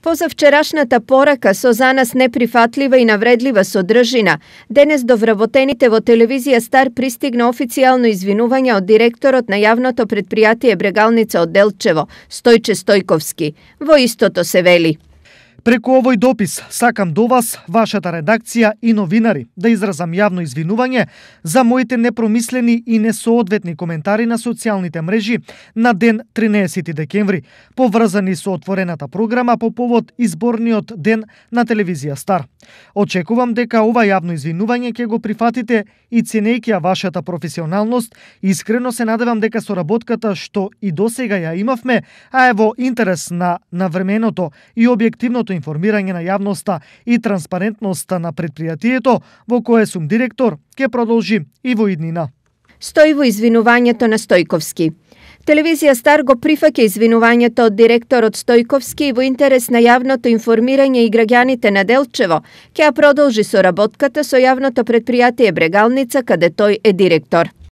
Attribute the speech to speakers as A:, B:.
A: Позавчерашната порака со за нас неприфатлива и навредлива содржина, денес до вработените во телевизија Стар пристигна официјално извинување од директорот на јавното предпријатие Брегалница од Делчево, Стојче Стојковски. Во истото се вели:
B: Преку овој допис сакам до вас, вашата редакција и новинари да изразам јавно извинување за моите непромислени и несоодветни коментари на социјалните мрежи на ден 13 декември, поврзани со отворената програма по повод изборниот ден на телевизија Стар. Очекувам дека ова јавно извинување ќе го прифатите и ценејќи ја вашата професионалност, искрено се надевам дека соработката што и досега ја имавме, а е во интерес на навременото и објективното информирање на јавноста и транспарентноста на предпријатието во кое сум директор, ќе продолжи и во иднина.
A: Стои во извинувањето на Стојковски. Телевизија Стар го прифаќа извинувањето од директорот Стојковски и во интерес на јавното информирање и граѓаните на Делчево, ќе ја продолжи соработката со јавното предпријатие Брегалница, каде тој е директор.